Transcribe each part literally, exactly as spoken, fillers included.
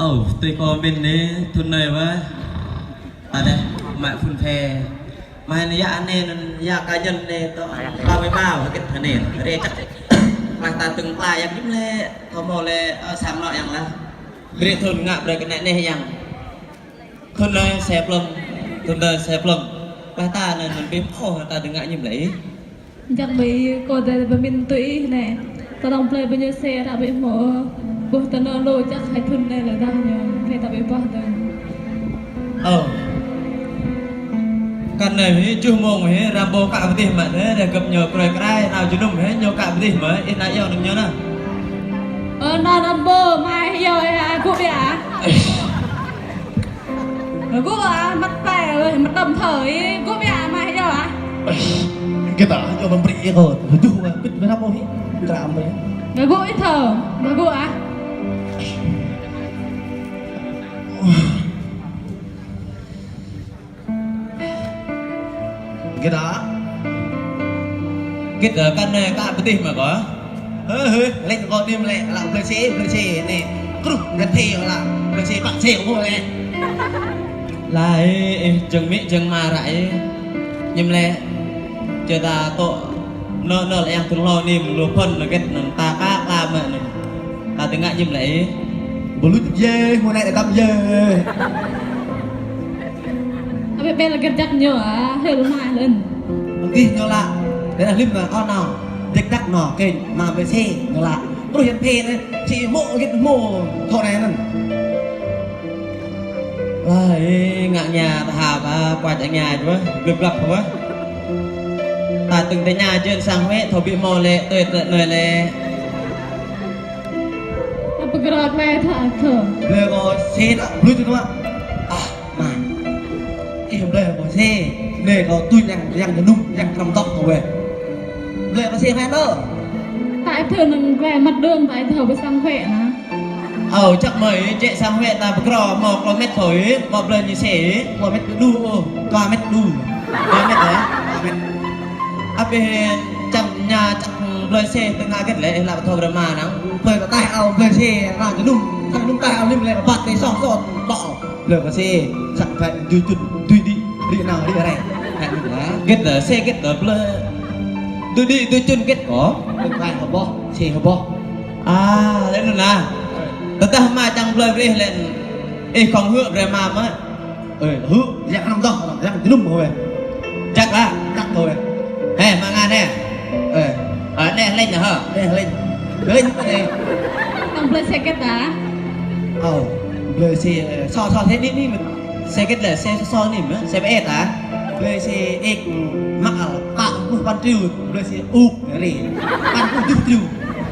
Ơ, tui kâo min anai, thun anai wơ̆t. Adih, mă phun phe. Mă anai yă anai anŭn yă kơ jăn anai tŏ. Ba mơi ba wơ̆t kĕt anai. Rĕ čăk. Mă ta tơ̆ng pla yă jim lĕ. Kâo hmâo lĕ, ơ, sang anŏ yang lah. Brơi thun ngă brơi kơ anai anai yang. Thun anai se plŏm. Thun anai se plŏm. Mă ta anai anŭn bim kâo ta tơ̆ng ngă jim lĕ. Jăk ƀing kâo dơi pơmin tui ih anai. Tơdang plơi ƀing ñu se ră ƀing hmâo. Ƀuh tơnô lu jăk hai thun anai lĕ dah ñu. Anai ta ƀing ƀuh dơ̆ng. Ơ. Kăn anai hĭ, juh mông hĭ, Rambo kă pơdih mă anai, dah gơ̆p ñu krơi krai, nao jơnum hĭ, ñu kă pơdih mă, ih nao iâu nơ̆ng ñu anai. Ơ, nao Rambo, mai iâu, ơ, gŭ biă. Gŭ ah, măt pai, ơi, măt đăm thơ, ih, gŭ biă, mai iâu ah. Kơ ta, iâu mă brơi ih kơ, juh mă, pĭt mă nao mơ̆ hĭ, kram mơ̆. Gŭ ih thơ, gŭ ah. Gĭt ah. Gĭt ah, kăn anai kă pơdih mă kâo. Hơ, hơ, lĕ kâo anai mă lĕ, lăi plơi se, plơi se anai. Kruh, găn thê lăi, plơi se, păng se kâo lĕ. Lăi, ơ, ih, jơ̆ng amĭ, jơ̆ng ama ră ih. Ñăm lĕ, čơ ta tŏ, nơ, nơ lĕ yang thun hlâo anai, lu phun, nơ gĭt, nơ ta kă, kă mă anai. Ta tơ̆ng ngă ñăm lĕ ih. Bơlŭč yơh, mơ̆ anai đăm yơh. Abih bel gĕt jăk ñu ah, hil mai lĕn. Ih ñu lăi, dah lim lah, oh no. Gĕt jăk no, kơ mă ƀơi se ñu lăi. Truh yăn phe anai, si mơ̆ gĕt mơ̆, thâo anai anŭn. Wah, ih, ngă ña ta hăp ah, kuač ña čuh, glăp glăp wah. Ta tơ̆ng tơña jên sang huĕ, thâo ƀu hmâo lĕ, tui tơ̆ anai lĕ. Apa gerak lĕ, thâo, thâo. Blơi kâo se ta, blơi tui tơ̆. Ah, mă. Ih, blơi kâo se. Blơi kâo tui yang, yang jơnum, yang kơnăm dŏ kâo weh. Blơi kâo se hai lơ. Ta ih thâo nơ̆ng blơi măt đơ̆ng, ta ih thâo ƀơi sang huĕ anai. Ơ, čăk mơi, jĕ sang huĕ ta pơkrô, hmâo klô met thôi, hmâo blơi ñu se, klô met đu, ơ, klô met đu. Klô met hă? Klô met. Abih čăm ña čăk blơi se tơ̆ng ngă gĕt lĕ, lăi thâo brơi mă anŭn. Blơi kơ taih ao blơi se, nao jơnum, nao jơnum taih ao lim lĕ, bat tơi soh soh, tŏ. Blơi kâo se, săk pai, dui čun, dui đĭ, đĭ nao, đĭ rai. Hai đĭ lah. Gĕt lah, se gĕt lah, blơi. Dui đĭ, dui čun gĕt kâo. Blơi pai hơboh, se hơboh. Ah, lĕ anŭn ah. Tơdah mă čang blơi brơi lĕ. Ih khŏng hư̆ brơi mă mă. Ơ, hư̆, yang kơnăm dŏ, yang jơnum hơweh. Jăk lah. Jăk hơweh. Hê, mă ngă anai. Ơ. Ơ, anai lĕ hă? Anai lĕ. Lĕ anai. Tơ̆ng blơi se gĕt ah? Ơ, blơi se, ơ, so, so, se anai anai mơ̆n. Se gĕt lah, se so, so anai mơ̆n, se ƀe ta. Blơi se ek mă, ơ, pă pluh păn triu, blơi se uk rê. Păn pluh juh triu.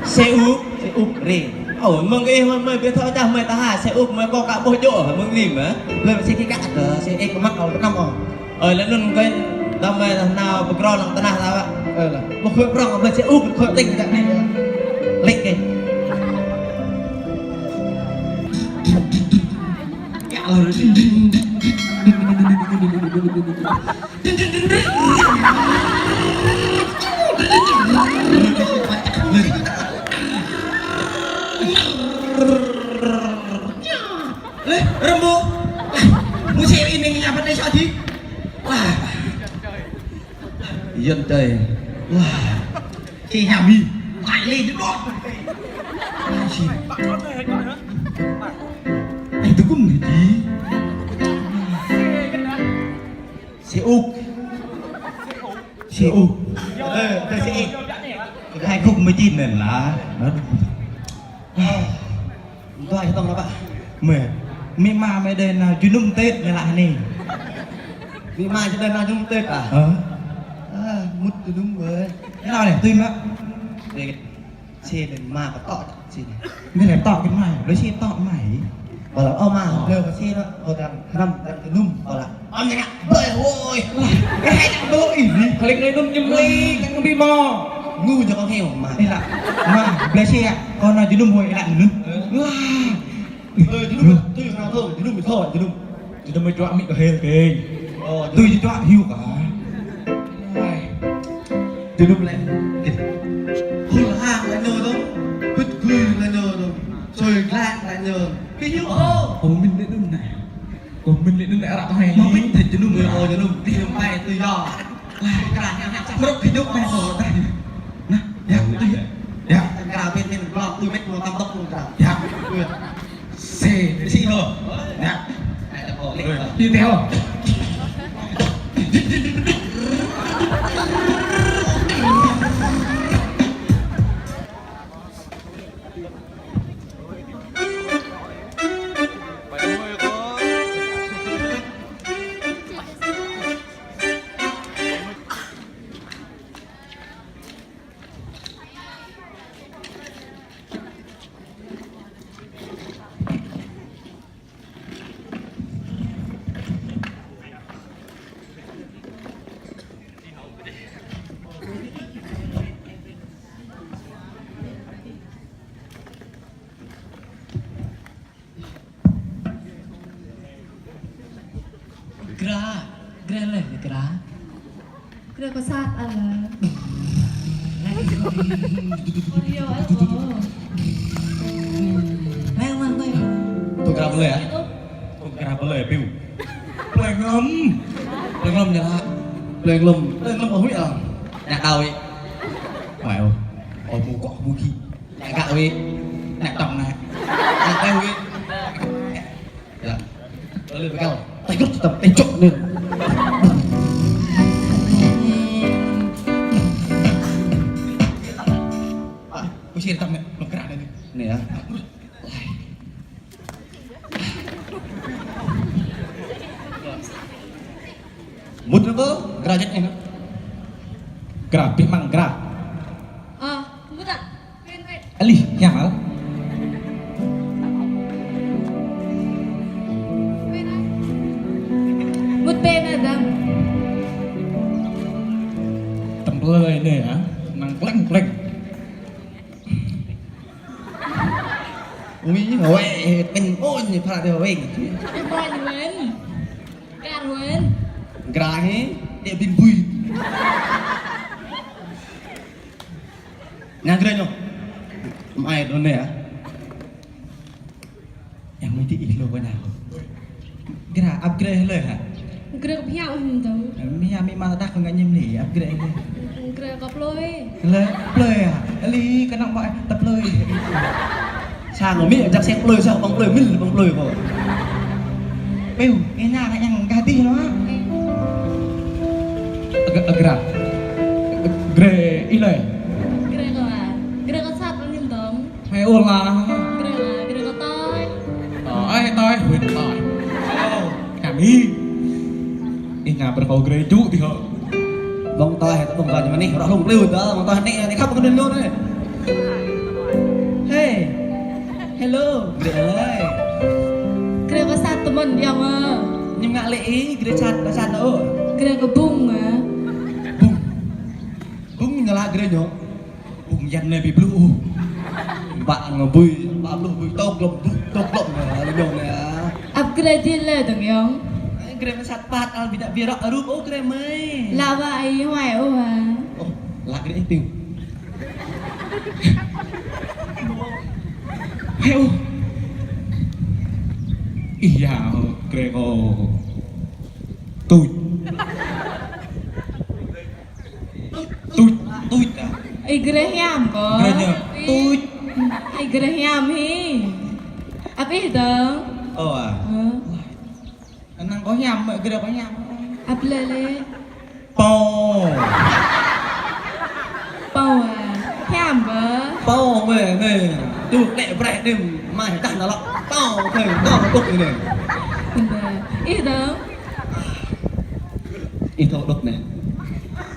Se uk, se uk rê. Ơ, mơ̆ng ih mơi, mơi ƀu thâo čah mơi ta ha, se uk mơi kâo kă ƀuh djơ̆, mơ̆ng anai mơ̆n. Blơi se kĭ kă, ơ, se ek mă, ơ, kơnăm, ơ. Ơ, lĕ anŭn kơ, tơdah mơi nao pơkrô lăng tơnah ta wă. Ơ, lah. Ƀu khơi prong, blơi se uk, khơi tĭng, kă anai. Lĕ kơ. Leh, Rambo. Lah, mơsĕ anai ngă pơ anai sŏ dih. Wah. Yơn tơi. Wah. Či hăm hĭ. Wah, leh dih đôč. Wah, či. Ơ, tui kŭm anai dih. Se uk. Se uk. Ơ, tơ se uk. Hai gŭk mơ̆ či anŭn lah. Dua ih tŏng lah pă. Mơi. Amĭ ama mơi đơi nao jơnum tơ̆t mơi lah anai. Amĭ ama či đơi nao jơnum tơ̆t ah. Hă? Ah, mŭt jơnum weh. Nao anai, tui mă. Dê, si anai mă kơ tŏ, si anai. Anai lĕ tŏ kơ mơi, lĕ si tŏ mơi. Pơlă, ơ mă, blơi kơ si anai, ơ đang kơnăm, đang jơnum, pơlă. Ơ, anai ngă blơi, ôi. Lah, kơ hai đang blơi, ih, ih. Kơlĭk anai anŭn ñăm lĕ, kăn kơ ƀu hmâo. Ngu jơ̆ kơ heo, mă. Anai lah, mă, blơi si ah, kâo nao jơnum wơi, anai lah, jơnum. Lah. Ơ, jơnum, tui nao thâo, jơnum, thâo, jơnum. Jơnum mơi čuă amĭ kơ hel kơ. Ơ, tui jơnum. Čuă hiu kơ. Ai. Jơnum lĕ. Hul hang lĕ ñu dong. Kŭt kŭi lĕ ñu dong. Sui glak lĕ ñu. Kơ hiu ôh. Kơ mĭn lĕ anŭn arăng tơ hai. Mă mĭn thâo jơnum, ơ, jơnum, tui mơ̆ng pai, tui yơh. Lah, kra, hă, hă, hă. Mrŏk kơ djŏp mă kơ tah. Nah, yơh, tui yơh. Yơh. Kra pĭn mĭn blŏk, tui mĕt, tui tam tŏk, tui kra. Yơh. Tui. Sê, sê hŏ. Yơh. Ai, ta kơ lĕ. Tui teo. Gra, gra lĕ, gra. Gra kơ sat ala. Ơ, yơh, ơ, ơ. Lĕ, mă, mă. Tui gra plơi hă? Tui gra plơi hă, Piu? Plơi Nglŏm. Plơi Nglŏm ñu hă? Plơi Nglŏm. Plơi Nglŏm ƀu huĭ hă? Ñu đaŏ huĭ. Mă, ơ. Ơ, ƀu kŏ, ƀu kĭ. Ñu gak wĭ, ñu tŏng ñu. Ñu tĕh wĭ. Yơh. Lalu bekal. Tĕh kơt tăm, tĕh čŏk anai. Ah, ƀu sĭt tăm anai, mơ̆ng kra anai. Anai yơh. Mŭt anŭn kơ, gra jĕt anai. Gra, abih mơ̆ng gra. Ơ, mŭt ah. Alih, hiam hă? Mŭt pĕ mă dăm. Tơm plơi anai hă, năng kleng kleng. Ui, huai, pĕn ƀôn, ñu pha tơ huai. Pĕn ƀôn, huai. Kar huai. Gra hă, Điện Biên Bùi. Ñu gra ñu. Mă ai đôn anai hă? Yang mĭn ti ih lu kơ ñu. Gra, ăp gra hlơi hă? Gra kơ phiao hăm tong. Mia mi ma ta kơ ngă ñim ni, ăp gra hlơi. Gra kơ plơi. Hlơi, plơi hă? Li kơ năk mă ta plơi. Sang mi jak sek plơi, sang ƀơ̆ng plơi, mil ƀơ̆ng plơi kơ. Piu, ih ñu kơ yang gah tih lu hă? Ag-, ag gra. Gra ih lĕ. Gra kơ a. Gra kơ sat lu ñim tong. Hai ôh lah. Gra lah, gra kơ tơi. Tơi, tơi, huĭ tơi. Ơ, kami. Ih, ngă brơi kơ gra ču tih hŏ. Ƀơ̆ng tơi, ƀơ̆ng tơi ñu mơ̆n anai, rŏh hlung pliu tơ, ƀơ̆ng tơi anai, anai khăp kơ anŭn lu anai. Hey. Hello, gra lĕ. Gra kơ sat tơmơ̆n yơh mă. Ñu ngă lĕ ih, gra sat, gra sat ôh. Gra kơ bung mă. Bung. Bung ñu lah gra ñu. Bung yan anai ƀu bluh. Ƀă ngă bui, ƀă bluh bui tŏk glŏm, bluh tŏk glŏm, lalu ñu anai. Ăp gra jil lĕ tong yong. Gra mă sat pat al ƀiă ƀiă rŏk rup ôh gra mơi. Lah wa ai huai ôh wa. Ơ, lah gra ih Piu. Huai ôh. Ih yă, gra kơ tuč. Tuč, tuč ah. Ih gra hiam kơ. Gra ñu. Tuč. Ih gra hiam hĭ. Ăp ih dong. Ơ a. Ơ. Năng kơ hiam, mă gra kơ hiam. Ăp lĕ lĕ. Pô. Pô a. Hiam bơ. Pô mơi, mơi. Ču lĕ breh đĭm, mă tah nă lŏk. Pô, mơi, pô, pô, mơi. Ih dong. Ih thâo đŏk anai.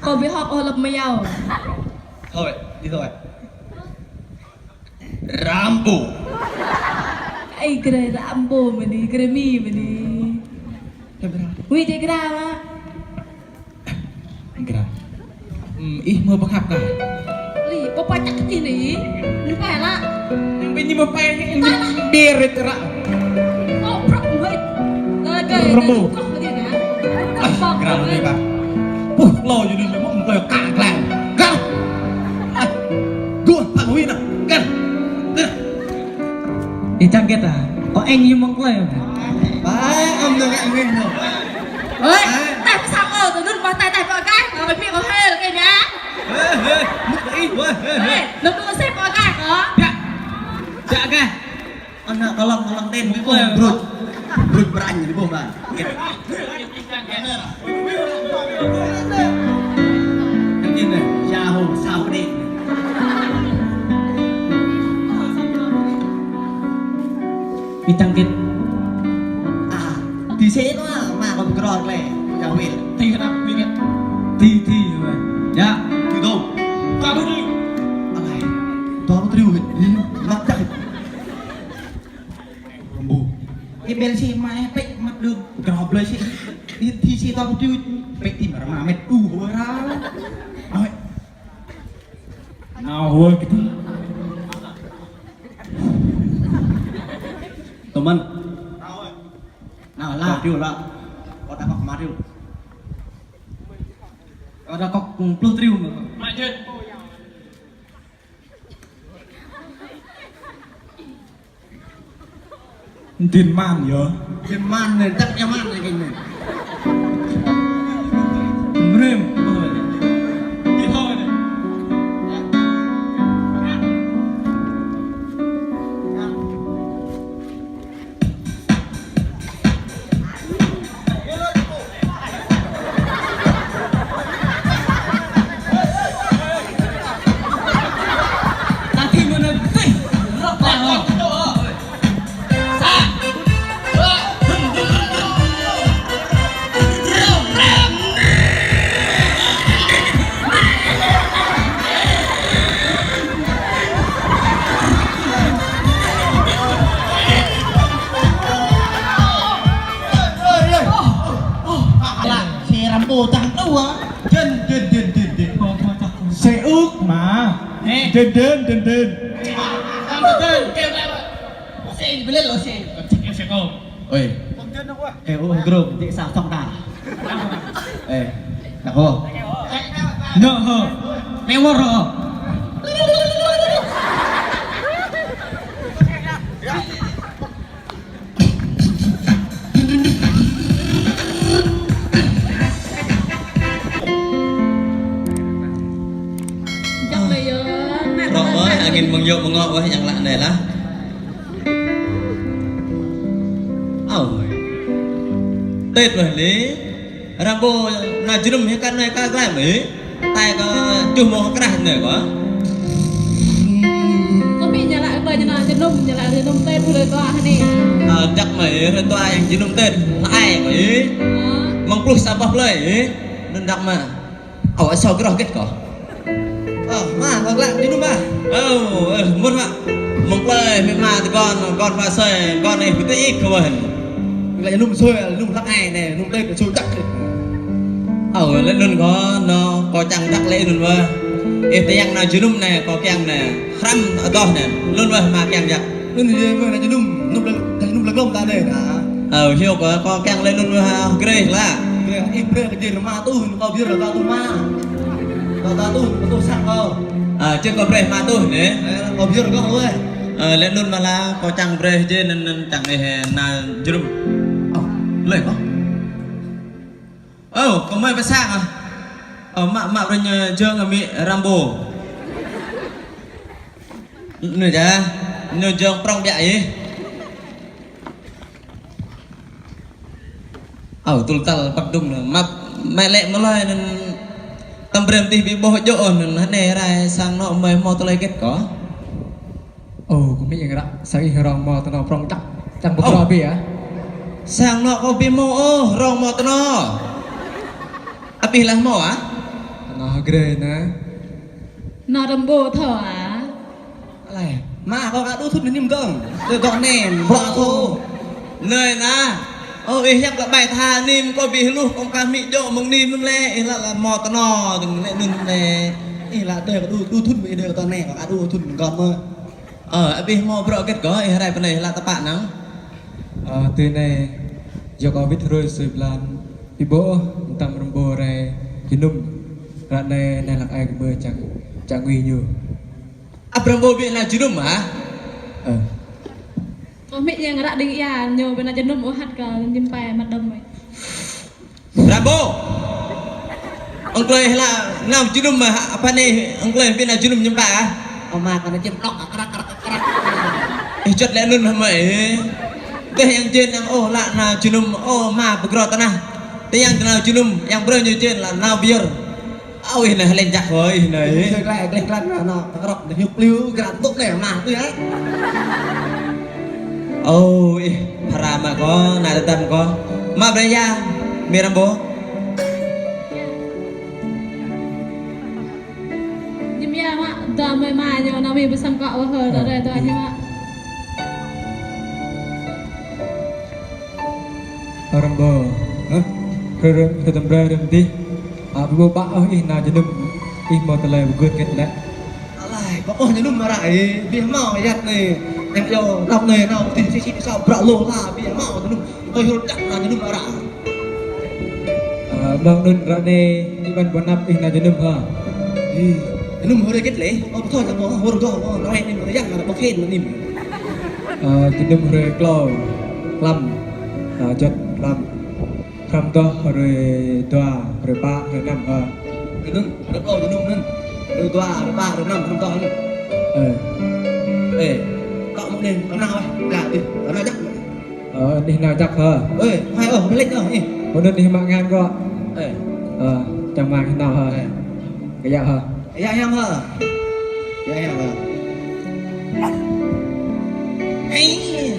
Kâo ƀu hŏk ôh lăp mơyâo. Thôi, đi thôi. Rambo. Ai, gra Rambo mơ̆n anai, gra mi mơ̆n anai. Ui, djai gra mă. Gra. Ih mơ pơkhăp kah? Li, pơpă čăk ih anai. Ñu pĕ lah. Yang pĕ ñu mơ pĕ, ñu biar rĕt ră. Ơ, prăk mơ̆. Rơmô. Gra anai kah? Puh, lo jơni lĕ mă mơ̆ng plơi kah glăng. Gra. Guh, pă hui nă. Gra. Ih čang kĕt ah. Kơ eng ñu mơ̆ng plơi. Ai, ăm nao ngă ngeh nao. Ơi, ai. Tơdah pơsao kơ tui anŭn mă tơdah pơgai, kơ ƀing kơ hil kơ anai. Ê, ê, mŭt kơ ih, wah, ê, ê. Ê, nao tui sĕ pơgai kơ. Ƀiă. Ƀiă kơ. Ană kơlŏng, kơlŏng ten, ƀuh bruč. Bruč brañ, ƀuh ƀan. Kơ anai, sa hô, sa hô đĕ. Ih tăng kit. À, thì sẽ nó mà còn cái đó lẹ, ya wil. Thì cái đó, thì cái. Thì, thì, rồi. Dạ. Thì đâu? Ba mươi triệu. Alai. Ba mươi triệu. Đi, lắc chắc. Rambo. Ih, bel si mai pek mat đơ̆ng. Cái đó bel si. Đi thi si tao tu. Pek tim rama met u hora. Ơi. Nao hua kơ ta. Tơmăn. Nao la. Kâo triu la. Kâo ta kŏk ma triu. Kâo ta kŏk pluh triu. Mă jơ̆t. Tin man yơh. Tin man anai, chắc ñu man anai kơ anai. Mrem. Tin hoi anai. Ala, si Rambo tang tua. Dên, dên, dên, dên, dên. Ơ, ơ, ơ. Sĕ uk mă. Ê. Dên, dên, dên, dên. Dên, dên, dên. Ôi. Ê, ơ, grum, dêh sa song ta. Ê, đăk hô. Nă hô. Mewar hô. Rŏ mơ̆, angin mơ̆ng yŏ mơ̆ng ngŏ wơ̆t, yang lăk anai lah. Ơ. Tết wơ̆t lĕ. Rambo nao jơnum hĭ kăn anai kơ glăm ih. Tai kơ čuh mơ̆ng krah anai kơ. Kơ ƀing ñu lăk ƀơi ñu nao jơnum, ñu lăk jơnum Tết ƀu lĕ dua hơni. Ơ, đăk mơ̆ ih, rơtuh yang jơnum Tết, lăk ai kơ ih. Hă? Mơ̆ng pluh sa boh plơi ih. Anŭn đăk mơ̆. Ơ, asâo gơroh gĕt kơ. Ơ, mă, kơ glăm jơnum mă. Ơ, ơ, mŭt mă. Mơ̆ng plơi, mĕ mă tơgŏn, gŏn mă sơi, gŏn ih pơtih ik kơ wơ̆n. Lĕ anŭn sơi, anŭn lăk ai anai, anŭn Tết, sơi đăk. Ơ, lĕ anŭn kơ, nao, kâo čang đăk lĕ anŭn wơ̆t. Ih tơyang nao jơnum anai, kâo kiăng anai. Hrăm adoh anai, anŭn wơ̆t mă kiăng jak. Anŭn yơh mơ̆ nao jơnum, jơnum lơ̆m, jơnum lơ̆m ta anai nă. Ơ, hiư̆m kơ, kâo kiăng lĕ anŭn wơ̆t, hă, greh lah. Greh, ih brơi kơ jir mă tuh, kâo jir kâo tuh mă. Kâo ta tuh, kâo tuh sang kâo. Ơ, jir kâo brơi mă tuh anai. Ơ, kâo jir kâo wơ̆t. Ơ, lĕ anŭn mơ̆ lah, kâo čang brơi jir anŭn, anŭn čang ih nao jơnum. Ơ, lĕ kâo. Ơ, kâo mơi pơsang ah. Ơ, mă, mă brơi ñu jơ̆ng amĭ Rambo. Anai yơh, ñu jơ̆ng prŏng biă ih. Ơ, tŭl tal păt đŭng anai, mă, mă lĕ mơ̆ lơi anŭn tăm brem tih ƀu ƀuh jŏ anŭn, anai rai sang anŏ mơi hmâo tơlơi hơget kơ. Ơ, kơ mĭ yang ră, sang ih rŏng hmâo tơnŏ prŏng čăk, čang ƀu kơ abih ah. Sang anŏ kâo ƀu hmâo ôh, rŏng hmâo tơnŏ. Abih lah hmâo ah? Tơnŏ hơgrê anai. Nao Rambo thâo ah? Alai, mă kâo kơ đu thŭn anai nim gơ̆ng. Tơ dŏ anai, bruă kâo. Anai nă. Ơ, ih yap lăk ƀai tha nim kâo ƀu hluh, kâo kah mĭ jŏ mơ̆ng nim anŭn lĕ, ih lăk lăk hmâo tơnŏ, tơ̆ng lĕ anŭn lĕ. Ih lăk đơi kơ đu, đu thŭn ƀu ih đơi kơ tơnŏ anai, kâo kơ đu thŭn gơ̆ng mơ̆. Ơ, abih hmâo bruă hơget kơ, ih rai pơ anai lăk tơpă năng. Ơ, tui anai, yua kơ wĭt hrơi sui blan, ƀu ƀuh ôh, tăm Rambo rai jơnum. Ră anai, anai lăk ai kơ ƀơi čang, čang ngui ñu. Ăp Rambo ƀu nao jơnum hă? Ơ. Ơ, mĭ yang ră đing ia, ñu ƀu nao jơnum ôh hăt kơ ñim pai mă đăm mơi. Rambo. Ong klơi hla nao jơnum mă, apa anai, ong klơi ƀu nao jơnum ñim pai ah. Ơ, mă kơ nao čem klŏk, krak, krak, krak. Ih, čŏt lĕ anŭn hă mơi. Tơdah yang jên yang ôh, lă nao jơnum, ơ, mă pơgrô tơnah. Tơdah yang nao jơnum, yang brơi ñu jên lă nao biơr. Ơ, ih nao lĕ jak hơ, ih nao. Ih, gleh, gleh, gleh, nao, nao, tơkrŏk, nao hiu pliu, gơ̆ tŭk nao, mă tui hă. Ơ, ih, phara mă kơ, nao tơdăm kơ. Mă brơi ia, mơi Rambo. Ñim ia mă, dua mơi mă ñu, nao mơi pơsăm kơ ôh hơ, dua dua ñu mă. Ơ Rambo. Hă? Hrơi, hrơi, hrơi tơm hrơi rơm dih. Ơ, ƀu ƀu ƀă ôh ih nao jơnum. Ih hmâo tơlơi pơgưt hơget lĕ. Alai, ƀu ôh jơnum mă ră ih, ƀu hmâo yăt anai. Em yơh, nao anai, nao dih, sĭ sĭ, sa bruă lŏ hla, ƀu hmâo jơnum. Ơi, hrup đăk nao jơnum mă ră. Ơ, mơ̆ng anŭn ră anai, ih ƀuăn ƀuăn năp ih nao jơnum hă? Ih, jơnum hrơi hơget lĕ, ơ, ƀu thâo čang mơ̆, hrup rơgoh mơ̆, nao ih anai mơ̆, yang nao ƀu khĭn mơ̆ anai. Ơ, jơnum hrơi klâo, klăm, ơ, juăt klăm. Hrăm dŏ hrơi dua, hrơi pă, hrơi năm hă? Ơ, anŭn, hrơi klâo jơnum anŭn. Hrơi dua, hrơi pă, hrơi năm, hrăm dŏ anŭn. Ơ. Ê, tŏ mơ̆ng anai, kơ nao ih, kơ dih, kơ nao jak. Ơ, anih nao jak hă? Ơi, hai ôh, bơlĕč ôh, ih. Mơ̆ng anŭn anih mă ngăn kơ. Ơi. Ơ, čang mă anih nao hă? Ơi. Kơ ia hă? Kơ ia hiam hă? Kơ ia hiam hă? Ih.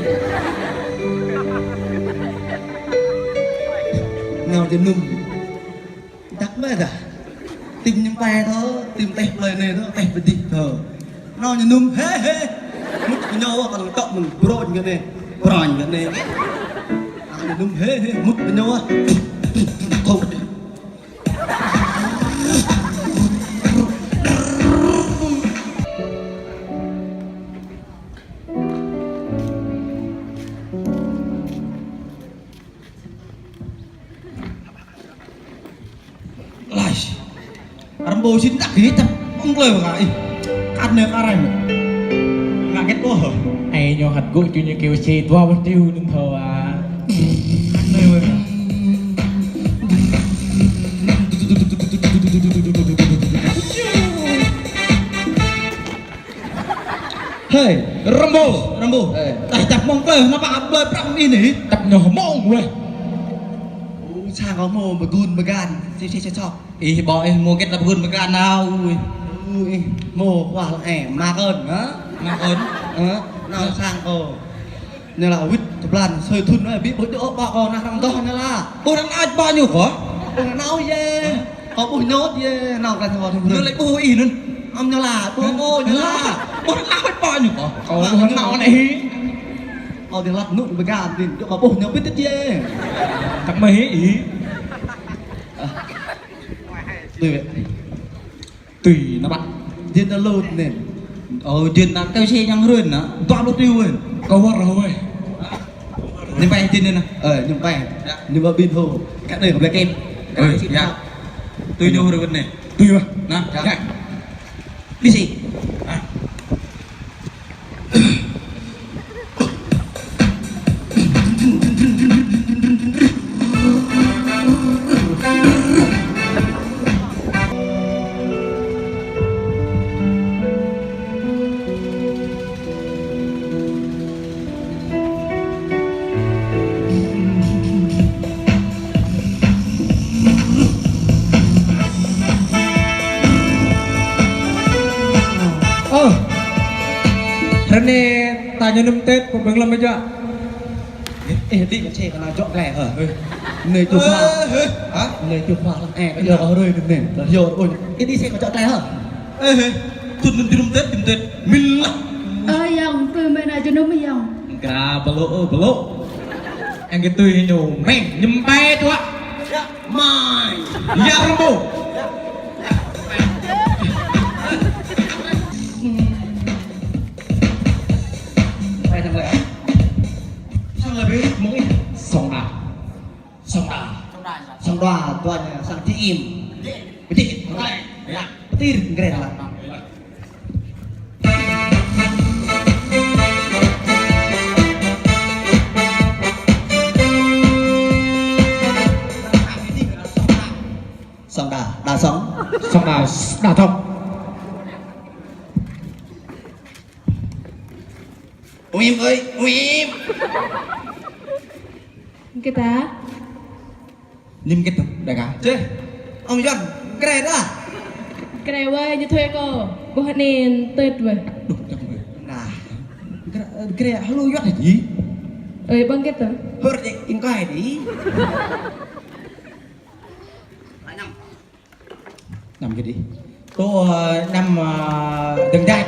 Nao jơnum. Đăk mơ̆ dah. Tim ñim pai thâo, tim tĕh plơi anai thâo, tĕh pơdih thâo. Nao jơnum, hê, hê. Mŭt kơ ñu, kơ tŏk mơ̆n, brôñ kơ anai. Brôñ kơ anai. Nao jơnum, hê, hê, mŭt kơ ñu. Thâo. Lai. Rambo sĭt tăk hĭ tăk ong klơi kơ ih. Kăn nao kơ rem. Ngă hơget ôh. Ê, ñu hăt gŭ ču ñu kêu xe dua pơh triu anŭn thâo ah. Kăn nao wơ̆t. Hê, Rambo, Rambo. Ê. Tah čăp mơ̆ng klơi, nao pă blơi prăk ih anai. Čăp ñu mơ̆ng weh. Ơ, sang kơ hmâo pơgun pơgan, si si si sŏk. Ih, ƀô̆ ih hmâo hơget lă pơgun pơgan nao, ui. Ơ, ih hmâo khua lăng ê, mă kơn, hă? Mă kơn. Hă? Nao sang kơ. Ñu lă wĭt tơblan, sui thŭn weh, ƀu ƀuh djơ̆ ôh ƀô̆ kơ nao hrăm dŏ ñu lă. Ƀuh nao ih ƀô̆ ñu kơ? Ƀuh nao yơh. Kâo ƀuh ñu yơh, nao kơ tơlơi thâo thâo. Ñu lĕ ƀuh ih anŭn. Ăm ñu lă, ƀuh ƀô̆ ñu lă. Ƀuh nao ih ƀô̆ ñu kơ? Kâo ƀuh nao anai. Kâo dih lăt nŭk ƀơga anŭn, djơ̆ kâo ƀuh ñu pĭt tĭt yơh. Čăk mơ̆ hĭ ih. Ơ. Tui weh. Tui nao ƀă. Jên nao lôt anai. Ơ, jên nao kơ si yang hrơi nao. Dua pluh triu weh. Kâo wơr hă weh. Ñu pai jên anai nao. Ơ, ñu pai. Yă. Ñu ƀă ƀin hô. Kơ anai kơ blek kem. Ơ, yă. Tui ñu hrơi anai. Tui weh. Nao. Yă. Yă. Đi si. Hă? Ơ, hrơi anai ta jơnum Tết, pơ ƀing lăm mơjă. Ê, đĭ kơ čê kơ nao jŏk glai hă? Ê. Anai čô khua. Ê, ê. Hă? Anai čô khua lăng ê, kơ yua kơ hrơi anai. Lă yua ôh. Ê, đĭ čê kơ jŏk glai hă? Ê, ê. Tŭ anŭn jơnum Tết, jơnum Tết. Min lă. Ơ, ayŏng, tui mơi nao jơnum ayŏng. Kra bơlô, ơ, bơlô. Eng kơ tui ñu mơ̆ng, ñem pai tuă. Yă, mai. Yă, rơmbu. Pai sang lĕ. Sang lĕ bĕ, mơ̆ng ih. Song a. Song a. Song dua, dua ñu sang ti im. Pơti im. Yă. Pơti im, ngrĕt lă. Sŏng đa, đa sŏng. Sŏng đa, đa sŏng. Uim ơi, uim. Kita. Nim kita, đa ka. Čeh. Ong Yuan, gre đa. Gre wơi, ñu thuê kâo. Boh nin tơt wơi. Đuh, čang wơi. Nah. Gre, gre, halo Yuan hă? Ơi, ƀơ̆ng kita. Hơr dek, in kai đi. Năm. Năm cái đi. Tô, ơ, năm, ơ, dân gian.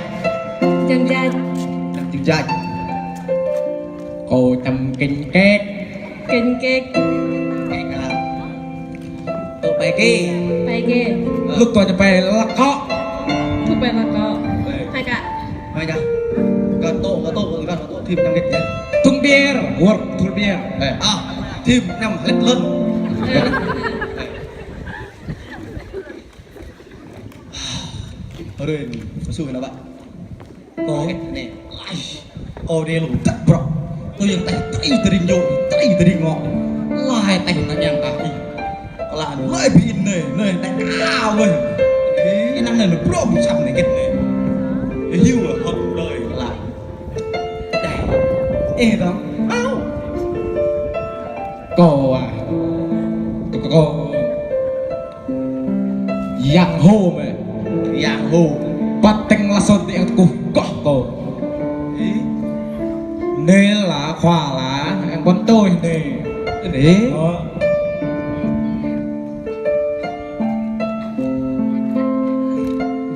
Dân gian. Năm dân gian. Kâo năm kinh kek. Kinh kek. Kek, ơ. Tô pai kê. Pai kê. Ơ. Lŭk kâo năm pai lăk kŏ. Lŭk pai lăk kŏ. Ơ. Hai kak. Hai kak. Kâo tô, kâo tô, kâo tô, kâo tô, thim năm kek ya. Thùng beer. Wơ̆t, thùng beer. Ơ. À, thim năm lĕt lŏn. Ơ. Rin, su na bă. Kâo hĕt anai. Lai. Ơ, anai lu dăp brŏk. Tui yang teh, teh tơring yơh, teh tơring ngŏ. Lai teh na yang tah ih. Kơ lă lai ƀing anai, anai teh ao anai. Ih, anăm anai lu brŏk ƀu săm anai hĕt anai. Ih, hiu hŏt đơi kơ lă. Teh. Ih, tong. Ao. Kâo, a. Kâo, kâo, kâo. Yang Hô mơ̆. Yang Hô. Păt tơ̆ng lă sôn tơ̆ng tơkuh kŏh kâo. Ih. Anai lă khua lă, yang ƀôn tui anai. Anai. Ơ.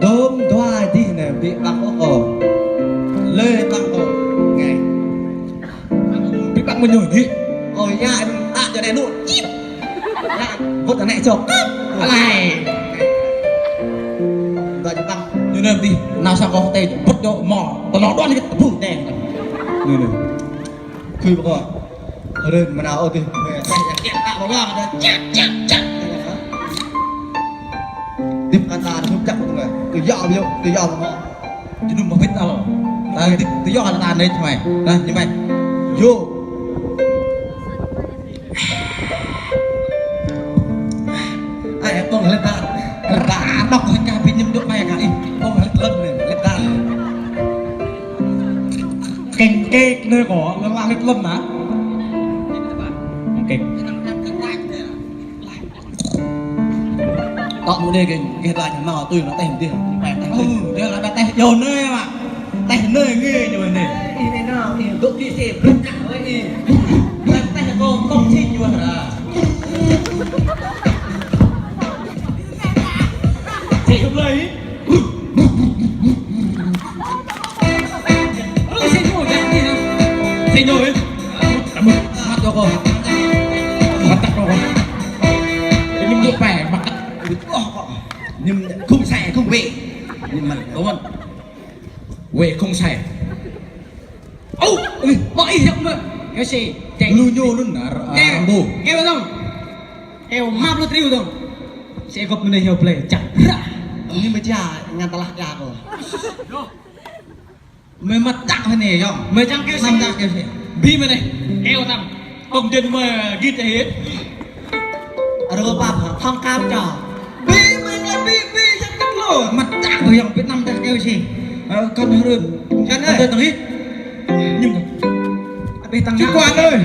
Dôm dua dih anai, ƀing ƀăng ôh kâo. Lơi ƀăng kâo. Ngai. Ƀing ƀăng mơ̆ ñu hĭ. Ơ, ya, ƀing ta jơnai nŭ čip. Ya, wơ̆t anai čŏk. Alai. Ƀing ƀăng. Ñu anai dih, nao sang kâo tê, wơ̆t dŏ mơ̆. Tơlŏ đuaĭ hĭ tơpŭ tê. Ñu anai. Khui ƀơ̆ng kâo. Rơ̆n mơnao ôh dih. Mơ̆, ya, ya, ya, ƀơ̆ng kâo. Čăk, čăk, čăk. Dip kơ ta, dip čăk ƀơ̆ng kâo. Kơ yŏ, yŏ, kơ yŏ ƀơ̆ng kâo. Jơnum mơ̆ pĭt al. Tơl dip, tơl yua kơ ta anai čơmai. Nah, čơmai. Yua. Ai, ƀơ̆ng lĕ ta. Lĕ ta, anŏk hăng kơ pĭt ñăm dŏ mai kơ ih. Ƀơ̆ng lĕ lŏn anai, lĕ ta. Keng kek anai kâo, lĕ lĕ lŏn anai. Keng kek. Tŏ mơ̆ anai kơ, kơ đa ñu nao tui nao teh dih, ñu pai teh. Ơ, dih lă đa teh yua anai mă. Teh anai ngê ñu anai. Ih, anai nao, ih, dŏ kơ sê, brŭt ñă wơi ih. Teh kâo, kâo sĭ ñu hra. Sĭ hŭp lơi. Rŭ sĭ ñu, jang dih nao. Sĭ ñu ih. Măt kâo. Măt kâo. Ñu ñu pai, măt. Ôh, kâo. Ñu khŭng sai, khŭng wê. Ñu măt kâo. Wê khŭng sai. Ôh, ih, ƀơ̆ng ih yơh mơ̆. Yơh sĭ, čeng. Lu ñu lu nar, keo, Rambo. Keo dong. Keo mă pluh triu dong. Sĭ gŏp mơ̆ anai hyu plei, čăk. Brah. Ñu mơ̆ ja, ngăn tơlah ja kâo. Mơ̆ măt čăk hơnai yơh. Mơ̆ čang keo sĭ. Măt čăk keo sĭ. Ƀing mơ̆ anai. Keo tăm. Kông dên mơ̆ git hĭ. Arô pap hŏ, thong kam čô. Ƀing mơ̆ anai, ƀing, ƀing, čăk čăk lu. Măt čăk lu yơh, ƀing năm čăk keo sĭ. Ơ, kăn hơrưm. Kăn ơi. Kăn tơ̆ng hĭ. Ñu. Abih tăng. Chủ quán ơi.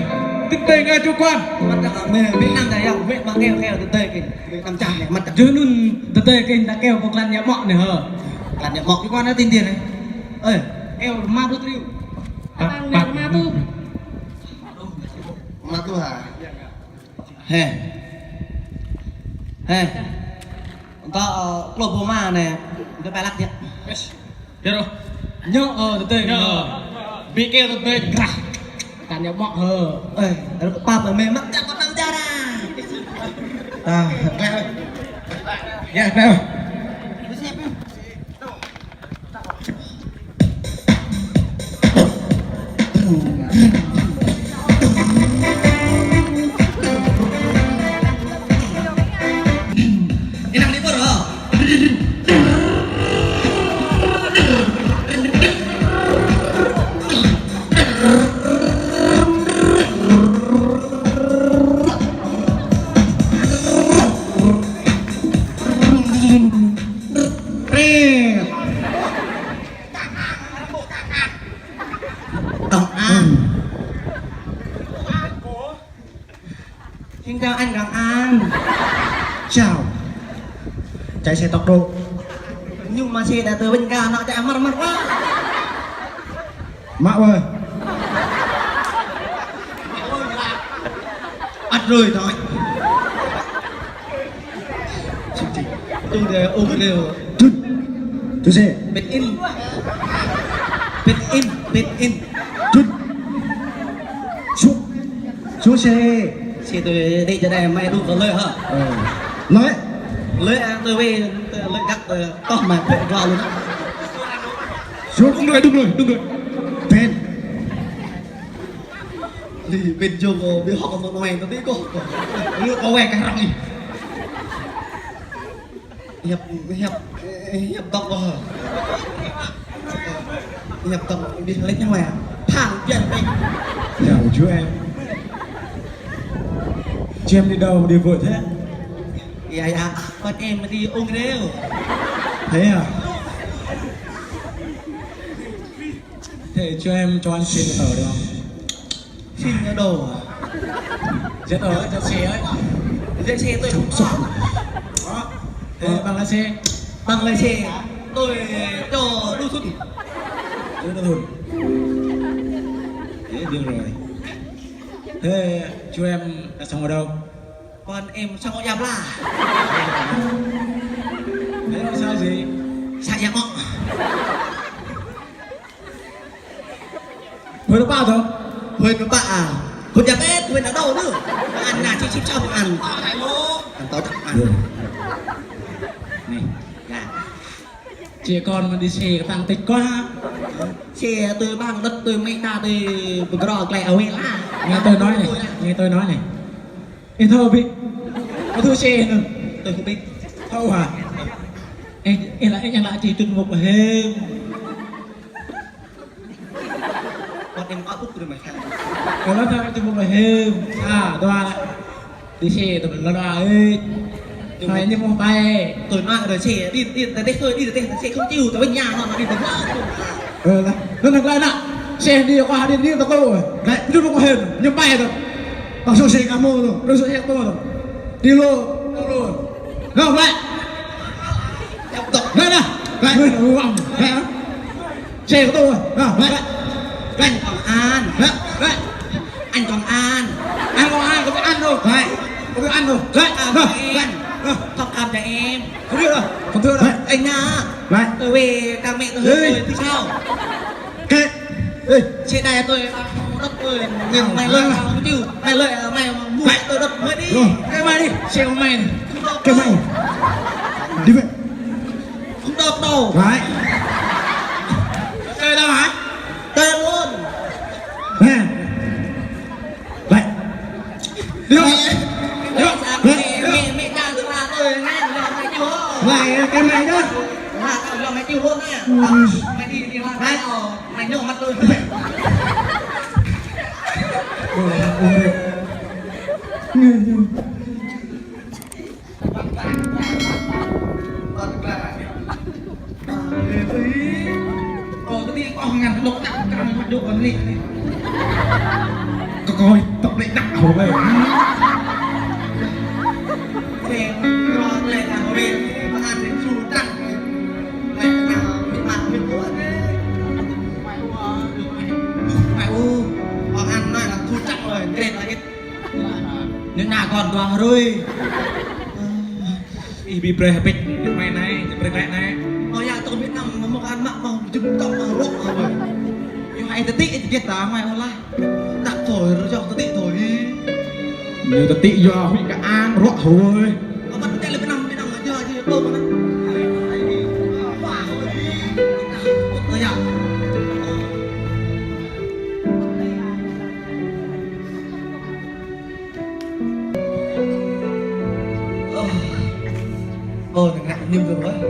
Tơ̆ng tơ̆ng ơi, chủ quán. Măt čăk, mơ̆, ƀing năm čăk yơh, mơ̆ ƀăng keo, keo, tơ̆ng tơ̆ng keo. Ƀing năm čăk anai, măt čăk. Jơnum tơ̆ng tơ̆ng keo, ta keo, pô klan ñă mŏk anai hă. Klan ñă mŏk. Chủ quán ơi, tin tiền này. Ơi, keo mă pluh triu. Abang nao mă tu. Mă tu hă? He. He. Ntô, ơ, klô pô mă anai. Ntô pai lăk yơh. Yes. Yơh rô. Ñu, ơ, tơtơi. Ñu. Ƀing keo tơtơi krah. Kăn ñu mŏk hơ. Ơi, rô pap mơ̆ mă čăk kơ năm čar. À, klep. Ya, klep. An. Sao? Chạy xe tốc độ. Nhưng mà xe đã từ bên ga nó chạy mắc mắc quá. Mă ơi. Ăt rơi thôi. Tung de ung rêu. Tut. Tut xe. Pit in. Pit in, pit in. Tut. Su. Su xe. Xe tôi đi cho đây, mày đu tao lơi hả? Ờ. Lơi. Lơi à, tôi về, tôi lơi gắt, tôi toh mà phải qua luôn. Su. Đúng rồi, đúng rồi, đúng rồi. Pit. Li bên jông, ơ, bi hŏk mơ̆ng noi tơ ti kôh. Lu kơ wek kơ răng ih. Hiăp, hiăp, hiăp dŏng kơ. Hiăp dŏng, bi lĕ ñu wek. Phang biăn wek. Chào chú em. Chị em đi đâu mà đi vội thế? Dạ, dạ, con em đi ung rêu. Thế à? Thế cho em cho anh xin giấy tờ được không? Xin giấy tờ à? Giấy tờ ấy, cho xe ấy. Giấy xe tôi không có. Có. Thế bằng lái xe? Bằng lái xe tôi cho Đu Thun. Đu Thun. Thế được rồi. Thế chú em đã sống ở đâu? Con em sống ở Gia Bla. Thế ở xã gì? Xã Gia Mọ. Huyện Mơ Pă thôi. Huyện Mơ Pă à? Huyện Gia Bét, huyện ở đâu nữa? Ăn là chỉ ship sao mà ăn. Ăn tao chắc ăn. Này. Dạ. Chị con mà đi xe tăng tịch quá. Xe tôi bằng đất tôi mẹ ta tôi bơ gro klei ở huyện à. Nghe tôi nói này, nghe tôi nói này. Ê, thâu bi. Có thu xe nữa. Tôi không biết. Thâu hả? Ê, ê, là, ê, là chị tuyệt mục là hên. Con em có bút rồi mà sao? Kalau tak cuma mahim, ah, dua. Di sini teman dua, eh. Hai ini mau baik. Tôi nói rồi xe đi, đi, ta đi thôi, đi, đi, xe không chịu, ta với nhà nó, nó đi bằng. Ờ, là, nó nặng lại nè. Xe đi qua đi, đi, ta tô. Lại, nó không hên, nhưng bay thôi. Tao số xe camo thôi, nó số xe tô thôi. Đi lô, lô, lô. Rồi, lại. Lại nè, lại. Lại, lại. Xe của tôi, à, lại. Anh công an. Lại, lại. Anh công an. Anh công an, không biết ăn đâu. Lại. Không biết ăn đâu. Lại, thông cảm cho em. Thông cảm cho em. Không biết đâu. Không biết đâu. Anh nha. Lại. Tôi về cha mẹ tôi hơi hơi thì sao? Kệ. Ê. Xe đài tôi, đất tôi, mày, mày lợi, mày lợi, mày mua tôi đất mới đi. Rồi. Kệ mày đi. Xe của mày này. Kệ mày. Đi về. Không được đâu. Phải. Chơi đâu hả? Chơi luôn. Nè. Lại. Đi không? Đi không? Mẹ, mẹ, mẹ đang là tôi ngay là mày đi hô. Lại cái mày đó. Là tao lo mày đi hô nha. Ui. Mày đi, đi ra mày, ờ, mày nhổ mặt tôi. Ôi, ôi. Kơ kôi, tŏk lĕ đăk hŏ wĕ. Mẹ u, con ăn nói là thu trắng rồi, kret là cái. Nên là còn đua rồi. Ih, bi brơi hapit, mày này, bi brơi mày này. Ơ, ya, tôi Việt Nam, mà một ăn mặn mà, chụp tóc mà rốt rồi. Ơ, ai tơ tị, chết ta, mày ơi lah. Đăk thôi, rồi cho tơ tị thôi. Ñu tơ tị, ya, huy cả an, rốt rồi. Ơ, bắt tê là Việt Nam, Việt Nam là giờ gì, tôi mà. Ơ, ya. Ơ, ơ, ngă ngă ñu kơ wơh, ơ.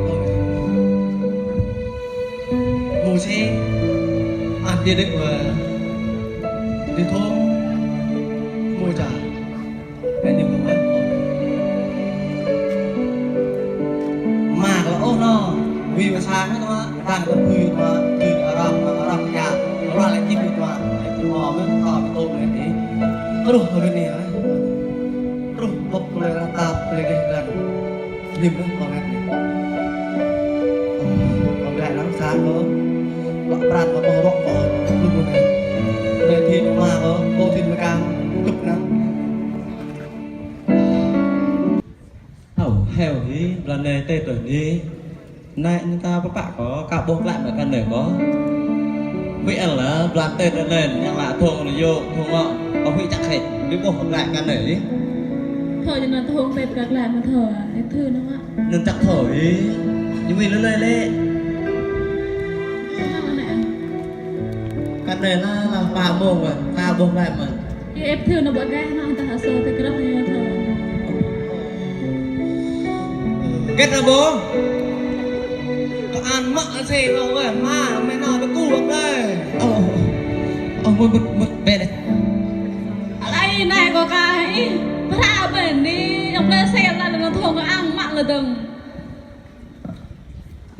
Mơ̆ sĭ, ăt djơ̆ đĕ wơh. Djơ̆ thŏng, mơ̆ čar. Ngă ñu kơ wơh, ơ. Mă kơ ôh nô, wĭ wơ̆t sang mơ̆n wơh. Đang kơ pui mă, pui arăng, arăng ya, arăng lĕ jing mă, mă mă mă tôm lĕ ni. Aduh, aduh ni, ah. Aduh, bŏk Dim lắm, con ngại. Ơ, con ngại lắm, xa kơ. Lọ pran kơ, kơ rŏk kơ. Lu bu ne. Lĕ thĭn ma kơ, kơ thĭn ma kang. Lŭp nao. Ơ, heo hĭ, blan anai tơ tơ ni. Anai, anai ta pơpă kơ, kâo ƀuh glaĭ mă kơ anai kơ. Huĭ ăl lĕ, blan tơ tơ anai, yang lă thong anai yơh, thong ngŏ. Kâo huĭ čăk hĭ, ƀu ƀuh glaĭ kơ anai hĭ. Thâo jơnăn thong tơ tơ glaĭ mă thâo, ĕp thư nao mă. Anŭn čăk thâo hĭ. Ñu mĭn lơi lơi lĕ. Kơ anai la, la pă mông mơ̆n, kâo ƀuh glaĭ mơ̆n. Ih, ĕp thư nao ƀơi gah nao, tah asô tơ krah nao thâo. Gĕt nao ƀuh. Kơ an mă asê kơ wơh, mă mĕ nao tơ kơ wơh đơi. Ơ, ơ, mơ̆n, mơ̆n, mơ̆n, bĕ đơi. Alai anai kơ kâo, ih, pơră bĕ ni, yang plơi sel la nao thâo kơ ang mă lơ dơ̆ng.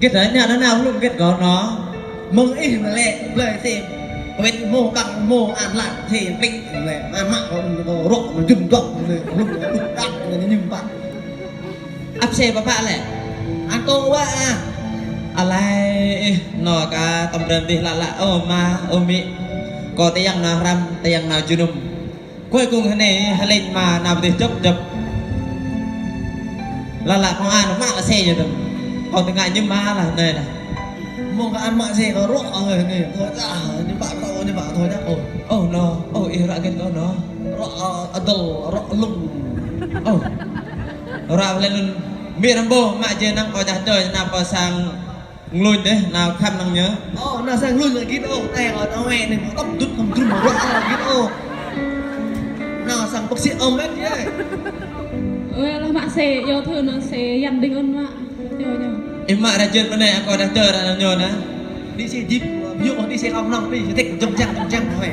Gĕt hă, ñu nao nao lŭm gĕt kơ nao. Mơ̆ng ih mă lĕ, blơi sĭ. Wĕt mơ̆ kăng mơ̆ an lăng sĭ, pĭk lĕ, an mă kơ, kơ rŏk, mă jum dŏk, lŭm, lŭm dăk, lŭm ñim pă. Ăp sê pơpă lĕ. An kơ wă ah. Alai, ih, nao kơ tơm brơi dih lă lă, ơ ma, ơ mĭ. Kơ tơyang nao hrăm, tơyang nao jơnum. Cuối cùng hơnai hơlĕng mă nao pơ dih čŏp čŏp. Lă lă kông an mă lă sê yơh tơm. Kông tơngai ñu mă lă anai lă. Mơ̆ng kơ an mă sê kơ rŏ hơi anai. Kơ čah, ñu mă kơ, ñu mă kơ thôi čah. Ơ. Ơ nao, ơ ih ră gĕt kơ nao. Rŏ, ơ, adol, rŏ lŭng. Ơ. Ră lĕ lŭn. Mĭ Rambo, mă jê năng kơ čah čơi, nao pơ sang Ngluñ dêh, nao khăm năng ñu. Ơ, nao sang Ngluñ lă git ôh, tơl ơ, nao wĕ anai, mă tŏp dŭt khăm drum rŏ lă git ôh. Nao sang bác sĩ ôm bĕ yơh. Ơ, lah mă sê, yua thơ nao sê, Yuan đing ôn mă. Yua ñu. Ih mă ră jơ̆t mơ̆n anai, akŏ dah tơ ră nao ñu nă. Đi sê jip, yua đi sê kông nong, đi sê tĕk jăm jang, jăm jang, hoi.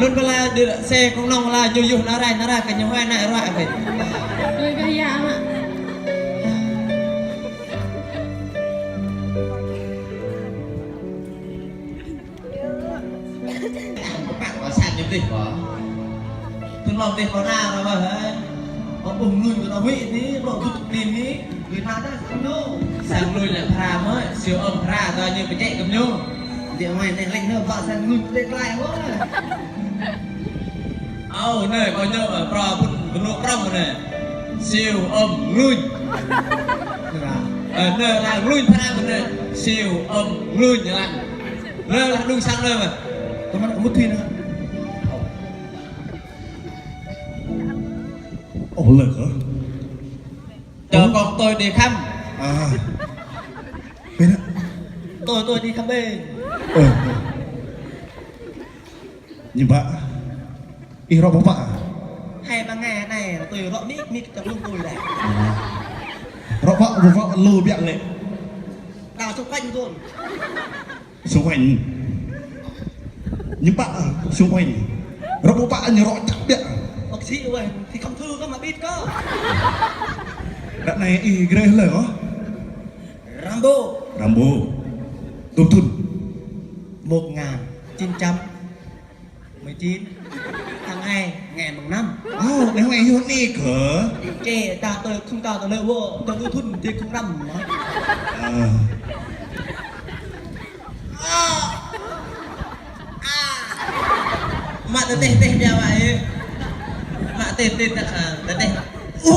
Lŭn bơla đi sê kông nong la, yua yua nao rai, nao rai, kơ ñu hoi nao ră kơ. Ơ, kơ ya mă. Pơpă kơ sang ñu dih kơ. Tơlŏm dih kơ nao ră mơ̆n hă. Kơ ƀuh ngui kơ nao huĭ dih, ƀuh dŭt dih dih. Gui nao dah sang ñu. Sang Ngluñ lĕ phara mơ̆, siu ôm phara, tơl ñu pơčĕ kơ ñu. Dih mai anai lĕng nao ƀă sang Ngluñ tơlơi klai mơ̆. Ơ, anai, kơ ñu, ơ, prŏng, pŭn, pŭn prŏng anai. Siu ôm Ngluñ. Ơ, anai, la Ngluñ phara anai. Siu ôm Ngluñ lăng. Lơ lah đung sang lơ mă. Tơmăn kơ mŭt thĭn hă? Ơ, lơ kơ. Cho con tôi đi khám. À. Bĕ nă. Tôi, tôi đi khám bê. Ơ, ơ. Ñu ƀă. Ih rŏ pơpă? Hai ba ngày anai, tôi rŏ mik mik trong lưng tôi đây. Rŏ pơpă, pơpă lu biă lĕ. Đào xung quanh tôi. Xung quanh. Ñu ƀă xung quanh. Rŏ pơpă ñu rŏ čăk biă. Bác sĩ ơi, thì không thư có mà biết có. Ră anai ih grê lơ kơ? Rambo. Rambo. Tŭm thŭn? Một ngàn chín trăm mười chín. Tháng hai, ngày mùng năm. Ơ, anai hơnai yua anai kơ. Kê, ta tôi không ta tôi lơ vô, tôi ƀu thŭn, thì không năm mà. Ơ. Ơ. Ơ. Mă tơtĕh tĕh biă wă ih. Mă tĕh tĕh tĕh, ơ, tơtĕh. Ơ.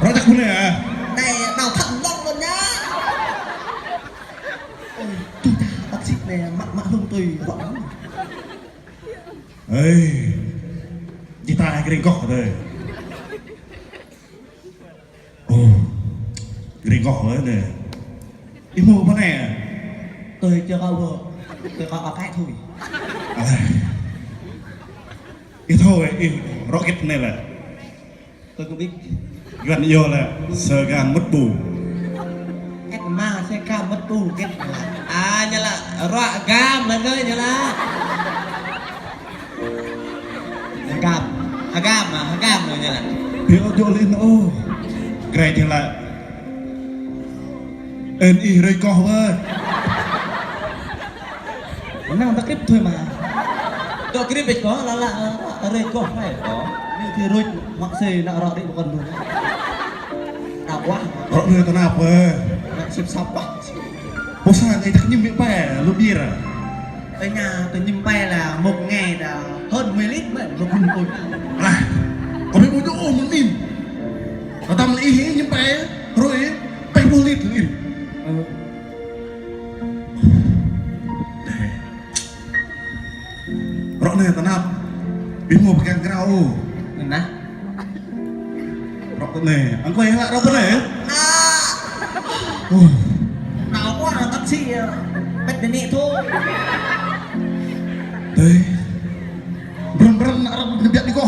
Ră čăk mơ̆n anai. Anai, nao thăm lŏng lŏng anai. Ôi, tui ta bác sĩ anai mă, mă hlung tui rŏ lắm. Ê, či ta grêng koh tơ. Ơ, grêng koh lơi anai. Ih mơ̆ pơ anai? Tôi chưa có vợ, tôi có, có cái thôi. Ơ. Ih thâo, ih rŏ gĕt anai lă. Tôi không biết. Yuan yơh lă, sơ gam mŭt bu. Gĕt mă sơ gam mŭt bu, gĕt lă. À, ñu lă, rŏ gam lă kơ ñu lă. Gam, à, gam, à, gam lă ñu lă. Ƀiă dŏ lin ôh. Grê ñu lă. Ơ ih rơi koh wơh. Năng ta krip thôi mà. Dŏ krip ih kơ, lă lă, lă, rơi koh phải kơ. Ñu thì rơi mă sê nă rŏ đĭ ƀu kăn đung. Wah. Rŏ anai tơnap, ơ. Sip sap wah. Pô sang ih dah ñim mĭ pe, lu bir. Ơi ñu, tơ ñim pe lah, một ngày là hơn mười lít mơ̆n, một bình ôi. Lah, kâo ƀu ƀuh ôh mơ̆n in. Tơdăm lĕ ih ñim pe, hrơi, pe pluh lít in. Ơ. Rŏ anai tơnap. Ih hmâo pơgang krao ôh. Anai. Rŏ tơ anai. Ăn kâo ih lăi rŏ tơ anai. Ơ. Nao kơ taxi, ơ, pĕt đe nĕ thôi. Tơi. Brăm brăm nă răm nă biă đi kâo.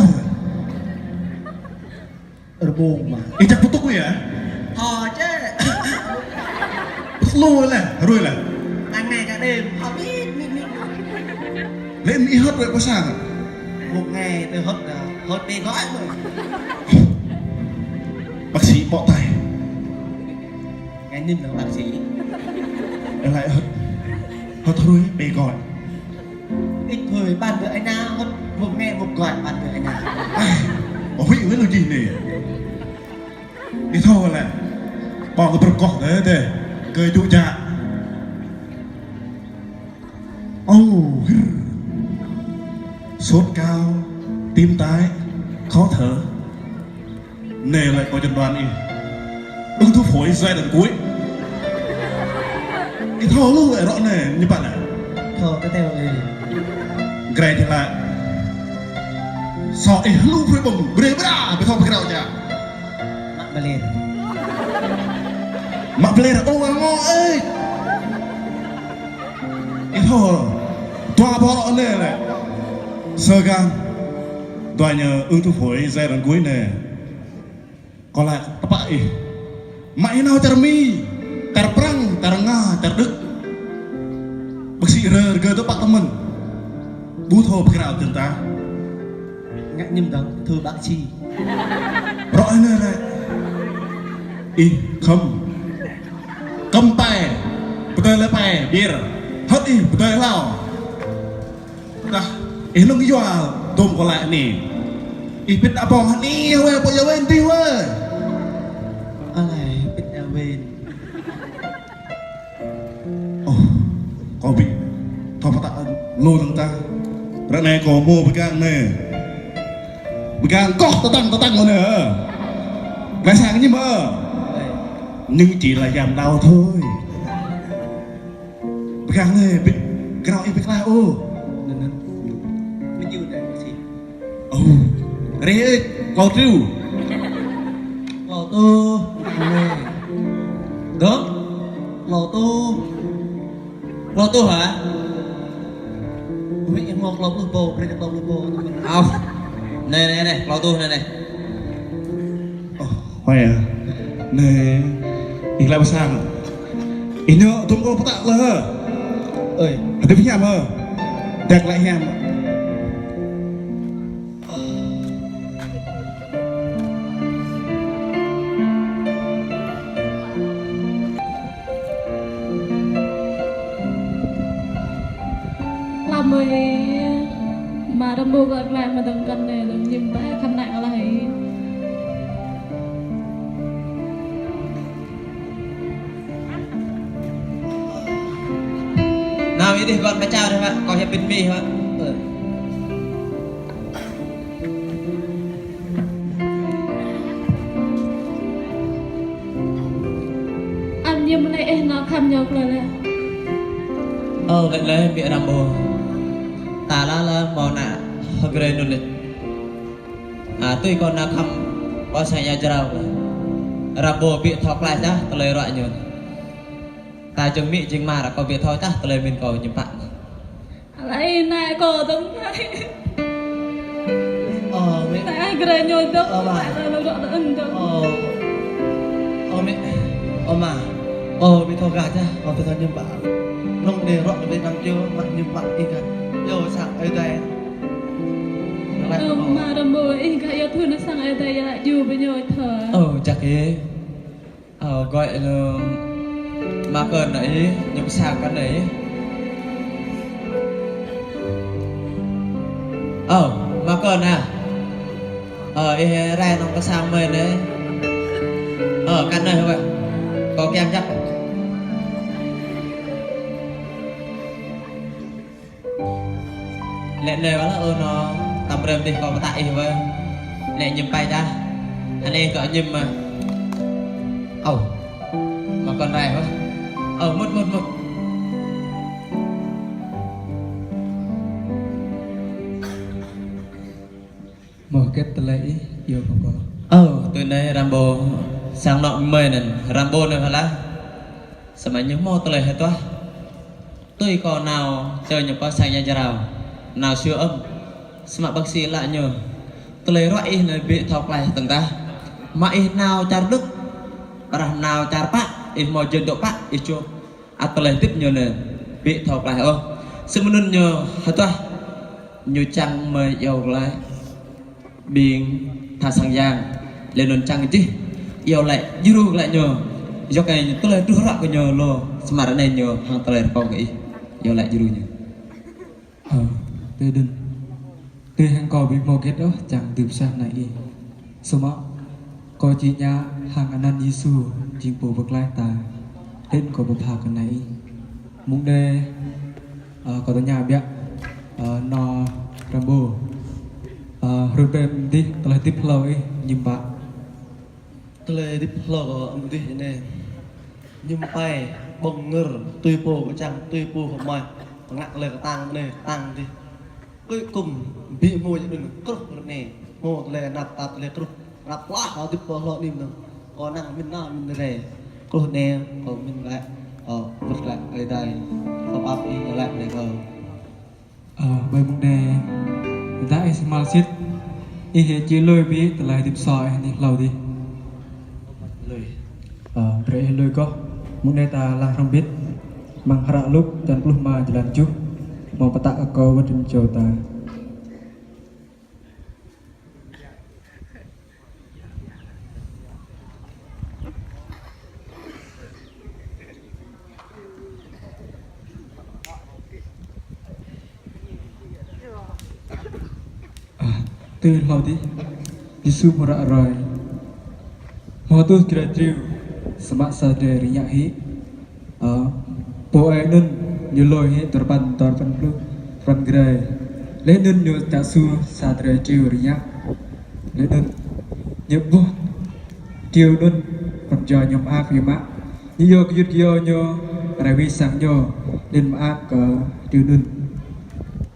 Rơbông mă. Ih, jak pơtŭk yơh. Ơ, čĕ. Lu lah, rui lah. Ngang ngang kơ đêm, hơt mĭt, mĭt, mĭt. Lĕ ih hơt wơ̆t pơ sang? Một ngày tơ hơt, hơt pê gói mơ̆n. Bác sĩ bó tay. Ngă anŭn lĕ bác sĩ. Ih lăi hơt. Hơt rui pê gói. Ih hơi ƀăn tơ ai nă, hơt một ngày một gói ƀăn tơ ai nă. Ơ, huĭ wơ̆t lu jih anai. Ih thâo lĕ. Ƀơ̆ng kơ brơ̆k kŏh tơ, tơ. Kơ čuh čă. Ơ, hir. Sốt cao, tim tái, khó thở. Anai lĕ kâo chẩn đoán ih. Ung thư phổi giai đoạn cuối. Ih thâo lu lĕ rŏ anai, ñu ƀă lĕ. Thâo tơ teo ih. Grai tơlơi. Sô ih lu phơi ƀơ̆ng, brơi bra, ƀu thâo pơkrao čă. Mă bơlĕr. Mă bơlĕr, ơ, ngă ih. Ih thâo, dua ƀơi rŏ anai lĕ. Sơ gan. Dua ñu ung thư phổi giai đoạn cuối anai. Kâo lăi tơpă ih. Mă ih nao čar Mi, čar Prăng, čar Nga, čar Đức. Bác sĩ rơ, rơgơi tơpă tơmĕn. Ƀu thâo pơkrao tơnta. Ngă ñim dơ̆ng, thưa bác sĩ. Rŏ anai lĕ. Ih khŏm. Khŏm pe. Pơtơi lĕ pe, bir. Hơt ih, pơtơi hlâo. Tah, ih lŏng yua, dôm kâo lăi anai. Ih pĭt apŏng hơni, wơ̆t, pô yua wơ̆t, tih wơ̆t. Alai, pĭt yua wơ̆t. Ơ, kâo ƀu thâo pơtă lu dơ̆ng tah. Ră anai kâo hmâo pơgang anai. Pơgang kŏh tơtăng tơtăng anai, ơ. Ngă sang ñim, ơ. Nhưng chỉ là giảm đau thôi. Pơgang anai, ƀu, krao ih ƀu klaih ôh. Anŭn, anŭn. Mơñu dai mơ̆ sĭt. Ơ. Rĕ ơi, klâo tơjuh. Klâo tơjuh. Anai. Dơ̆ng. Klâo tơjuh. Klâo tơjuh hă? Ui, ih hmâo klâo pluh pô, brơi kơ klâo pluh pô. Ơ. Anai, anai, anai, klâo tơjuh anai, anai. Ơ. Huai ah. Anai, ih lăi pơ sang. Ih ñu tŭm kâo pơtă lĕ hă. Ơi. Hơdip hiam hă. Dak lăi hiam. Lăm ơi. Mă rơmô kơ lăi mă dơ̆ng kăn anai, dơ̆ng ñim ƀă kăn anai lăi. Nao ih dih, ƀơ̆n pơčao dih, Mă. Kâo hiăp pĭt mih, Mă. Ơ. Ăn ñim lĕ ih nao khăm yua klơi lĕ. Ơ, lĕ lĕ, ƀiă Rambô. Ta lă lă, hmâo ană hơgrê anŭn lĕ. A, tui kâo nao khăm ƀơi sang ia jrao kơ. Rambô ƀu thâo klaih čah tơlơi ruă ñu. Ta jing amĭ jing ama ră kâo ƀu thâo čah tơlơi mĭn kâo ñim pă. Alai anai kâo dơ̆ng anai. Ơ, amĭ. Anai hơgrê ñu dơ̆ng. Ơ, Mă. Anai ta lŏ dŏ dơ̆ng dơ̆ng. Ơ. Ơ, amĭ. Ơ, Mă. Ơ, ƀu thâo gah čah, ƀu thâo ñim pă. Nŏng anai ruă tơlơi anăm yua, Mă ñim pă ih gah. Yua sang Ơi Adai. Ơ, Mă Rambô, ih gah yua thun sang Ơi Adai, yua lăi yua ƀu ñu thâo. Ơ, jak ih. Ơ, gọi là Mă Kơn anai, ñu pơ sang kơ anai. Ơ, Mă Kơn ah. Ơ, ih rai nŏng pơ sang mơi anai. Ơ, kăn anai hă wơ̆t. Kâo kiăng čăp. Lĕ anai wơ̆t lah, ơ, nô, tăm brơi dih kâo pơtă ih wơ̆t. Lĕ ñim pai dah. Anai kâo ñim mă. Ơ. Mă kŏn rai wơ̆t. Ơ, mŭt, mŭt, mŭt. Mơ̆ hơget tơlơi ih iâu pơkŏn? Ơ, tui anai Rambo sang anŏ mơi anŭn, Rambo anai hă lah. Samơ̆ ñu hmâo tơlơi hơtuah. Tui kâo nao, tơl ñu pơ sang yang jrao. Nao siu ăm. Samơ̆ bác sĩ laĭ ñu. Tơlơi ruă ih anai ƀu thâo klaih tơ̆ng tah. Mă ih nao čar Đức. Rah nao čar pă, ih hmâo jơnđŏ pă, ih čuh. Ăt tơlơi hơdip ñu anai, ƀu thâo klaih ôh. Samơ̆ anŭn ñu hơtuah, ñu čang mơi iâu glaĭ ƀing tha sang yang, laih anŭn čang jih iâu laĭ djru glaĭ ñu. Yua kơ tơlơi truh ruă kơ ñu lu, samơ̆ ră anai ñu hăng tơlơi rơkâo kơ ih iâu laĭ djru ñu. Ơ, tui anŭn. Tui hăng kâo ƀu hmâo hơget ôh čang dưi pơsah nao ih. Samơ̆ kâo či ngă hăng anăn Yêsu jing pô pơklaih ta. Hĭn kâo pơpha kơ nao ih. Mơ̆ng anai, ơ, kâo tơña biă, ơ, nô Rambo. Ơ, hrup anai dih tơlơi hơdip hlâo ih ñim pă? Tơlơi hơdip hlâo kâo ăm dih anai. Ñim pai, ƀơ̆ng ngơr, tui pô kơčăng, tui pô kơmơi. Pơngă tơlơi kơtang anai, kơtang dih. Cuối cùng, ƀu hmâo djơ̆ anŭn kruh ră anai. Hmâo tơlơi anăp tap tơlơi kruh. Anăp lah, hơdip pô hlâo anai mơ̆n. Kâo năng mĭn nao mĭn rai. Kruh anai, kâo mĭn glaĭ. Kâo wơ̆t glaĭ Ơi Adai. Kâo pap ih glaĭ anai kâo. Ơ, ƀơi mông anai, tơdah ih kơhma̱l sĭt, ih či lui ƀiă tơlơi hơdip soh ih anai hlâo dih. Lui. Ơ, brơi ih lui kâo. Mông anai ta lăng hrŏm hơbĭt, amăng hră Luk, čăn pluh rơma, jơlan tơjuh, hmâo pơtă kơ kâo wơ̆t rĭm čô ta. Ơ, tui hlâo dih, Yêsu hmâo ră ruai. Hmâo tuh drơi triu, samơ̆ sa drơi rơngiă hĭ. Ơ, pô ơi anŭn ñu lui hĭ tơpăn, tơpăn pluh, tơpăn drơi. Laih anŭn ñu čă su sa drơi triu rơngiă. Laih anŭn ñu ƀuh triu anŭn, pran jua ñu mơak biă mă. Ñu iâu gơyut gơyâo ñu, rai wĭ sang ñu, laih anŭn mơak kơ triu anŭn.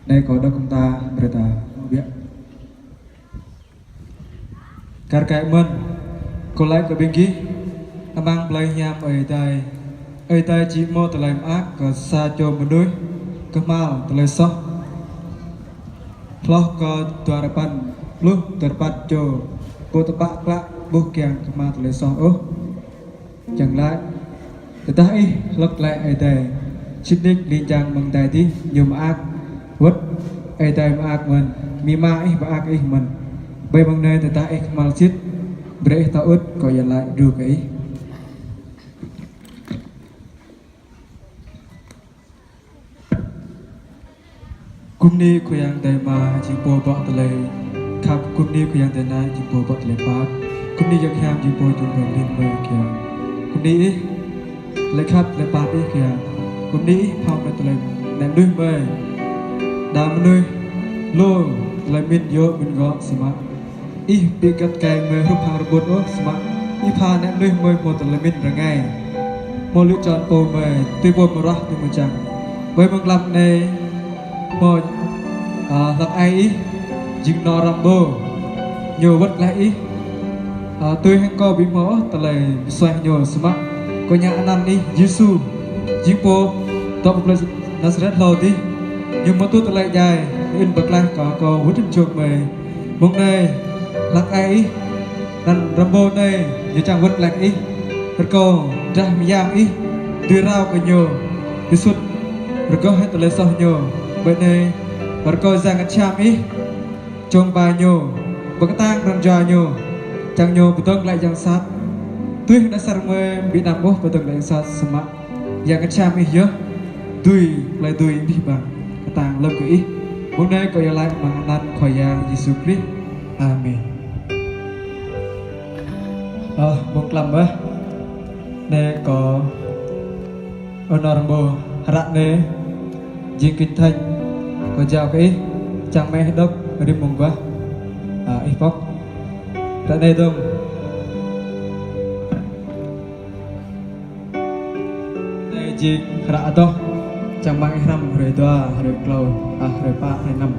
Anai kâo đŏk kơ ta, brơi ta biă. Kar kaĭ mơ̆n, kâo laĭ kơ ƀing gih, amăng plei hiam Ơi Adai, Ơi Adai či hmâo tơlơi mơak kơ sa čô mơnuih kơhma̱l tơlơi soh. Hloh kơ dua rơpăn pluh dua rơpăn čô, kâo tơpă klă ƀu kiăng kơhma̱l tơlơi soh ôh. Čang laĭ, tơdah ih hlăk glaĭ Ơi Adai, sĭt nik ling jang amăng adai dih ñu mơak, wơ̆t Ơi Adai mơak mơ̆n, amĭ ama ih mơak ih mơ̆n. Ƀơi mông anai tơdah ih kơhma̱l sĭt, brơi ih thâo ŭt, kâo iâu laĭ djru kơ ih. Gum ni Khua Yang Adai Ama, jing pô bŏ tơlơi khăp. Gum ni Khua Yang Adai Ană, jing pô bŏ tơlơi pap. Gum ni Yang Hiam, jing pô jum hrŏm rin mơi Khua Yang. Gum ni ih, tơlơi khăp, tơlơi pap ih Khua Yang. Gum ni ih, pham mơi tơlơi ană mơnuih mơi. Đa mơnuih lu tơlơi pơmĭn yơh, pơmĭn gŏ, samơ̆ ih ƀu găt gai mơi hrup hăng rơbut ôh, samơ̆ ih pha ană mơnuih mơi hmâo tơlơi pơmĭn rơngai. Hmâo lŭ čon pô mơi, tui pô mơruah tui mơčang. Ƀơi mông lăm anai, hmâo, ơ, hlăk ai ih, jing nô Rambo. Ñu wơ̆t glaĭ ih. Ơ, tui hăng kâo ƀu hmâo ôh tơlơi pơsuaih ñu, samơ̆ kâo ngă anăn ih, Yêsu. Jing pô dŏ pơ plơi Nazaret hlâo dih. Ñu hmâo tuh tơlơi djai, laih anŭn pơklaih kơ kâo wơ̆t rĭm čô mơi. Mông anai, hlăk ai ih, anăn Rambo anai, ñu čang wơ̆t glaĭ ih. Rơkâo drah mơyang ih, dưi rao kơ ñu, tui sut rơgoh hĭ tơlơi soh ñu. Ƀơi anai, rơkâo Yang Bơngăt Hiam ih, čong ba ñu, pơkơtang pran jua ñu, čang ñu pơdơ̆ng glaĭ yang sat. Tui hăng đa sang mơi ƀu anăm ôh pơdơ̆ng glaĭ yang sat, samơ̆ Yang Bơngăt Hiam ih yơh dưi, tơlơi dưi abih bang kơtang lơ̆m kơ ih. Mông anai kâo iâu laĭ amăng anăn Khua Yang Yêsu Krist. Amen. Ơ, mông lăm ƀơh. Anai kâo, ơ nor mơ̆, hră anai jing kinh thánh, kâo jao kơ ih, čang mơ̆ ih đŏk rĭm mông guah, a, ih pŏk. Hră anai dơ̆ng. Anai jing hră adoh, čang mơ̆ ih hrăm hrơi dua, hrơi klâo, a, hrơi pă, hrơi năm.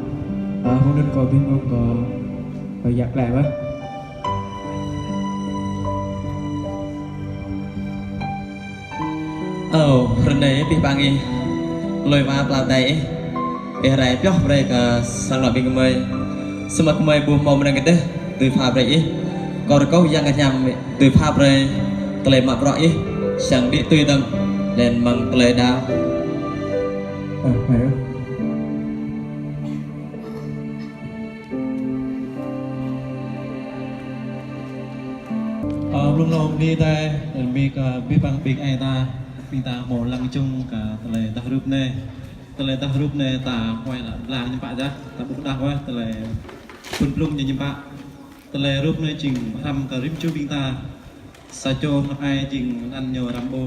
A, hơnŭn kâo ƀing ƀơ̆ng kâo, kâo yap klĕ wơ̆t. Ơ, rơnai pih pang ih, lui wa pla tai ih, ih rai pioh brơi kơ sang anŏ ƀing gơmơi. Samơ̆ gơmơi ƀu hmâo mơnơ̆ng kơdeh dưi pha brơi ih. Kâo rơkâo Yang Bơngăt Hiam dưi pha brơi tơlơi mă bruă ih, sang đĭ tui dơ̆ng, laih anŭn mơ̆ng tơlơi đaŏ. Ơ, hmâo. Ơ, blung lŏm ni tai, ơ, mi kơ abih bang ƀing ai ta, ƀing ta hmâo lăng čung kơ tơlơi dah rup anai. Tơlơi dah rup anai ta huai lă blang ñu pă dah, ta ƀuh dah wơ̆t tơlơi phun blung ñu ñu pă. Tơlơi rup anai jing hrăm kơ rĭm čô ƀing ta. Sa čô hră ai jing anăn ñu Rambo,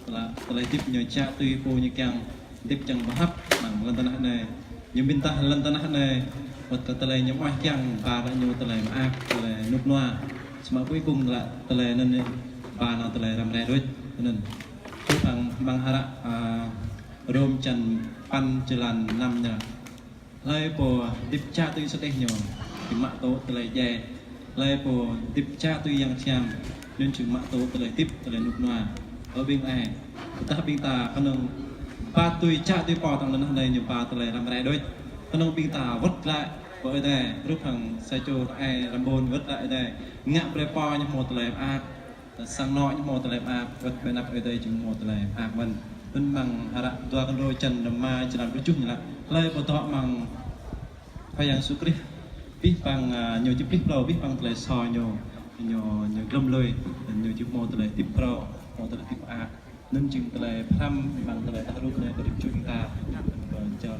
tơlơi, tơlơi hơdip ñu čă tui pô ñu kiăng, hơdip čang pơhăp amăng lŏn tơnah anai. Ñu ƀing ta lŏn tơnah anai, wơ̆t kơ tơlơi ñu mơak kiăng, ba lă ñu tơlơi mơak, tơlơi rơnŭk rơnua. Samơ̆ cuối cùng lă tơlơi anŭn ba nao tơlơi răm rai đôč, anŭn. Čuh amăng, amăng hră, a, Rôm čăn păn jơlan năm ñu lă. Hlơi pô hơdip čă tui sơdih ñu, jing mă tŭ tơlơi djai. Hlơi pô hơdip čă tui Yang Bơngăt Hiam, anŭn jing mă tŭ tơlơi hơdip, tơlơi rơnŭk rơnua. Ơ ƀing ai, tơdah ƀing ta kơnơ̆ng ba tui čă tui pô tŏng lŏn tơnah anai ñu ba tơlơi răm rai đôč. Kơnơ̆ng ƀing ta wơ̆t glaĭ pơ Ơi Adai, rup hăng sa čô hră ai Rambo wơ̆t glaĭ Ơi Adai. Ngă brơi pô ñu hmâo tơlơi mơak. Sang anŏ ñu hmâo tơlơi mơak, wơ̆t ƀơi anăp Ơi Adai jing hmâo tơlơi mơak mơ̆n. Anŭn amăng hră dua Kôrintô čăn rơma jơlan pluh tơjuh ñu lă. Hlơi pô dŏ amăng Khua Yang Yêsu Krist, abih bang, a, ñu či plih phrâo, abih bang tơlơi soh ñu, ñu, ñu glŏm lui, ñu či hmâo tơlơi hơdip phrâo, hmâo tơlơi hơdip mơak. Anŭn jing tơlơi pơhrăm amăng tơlơi dah rup anai kơ rĭm čô ƀing ta, kơ čar.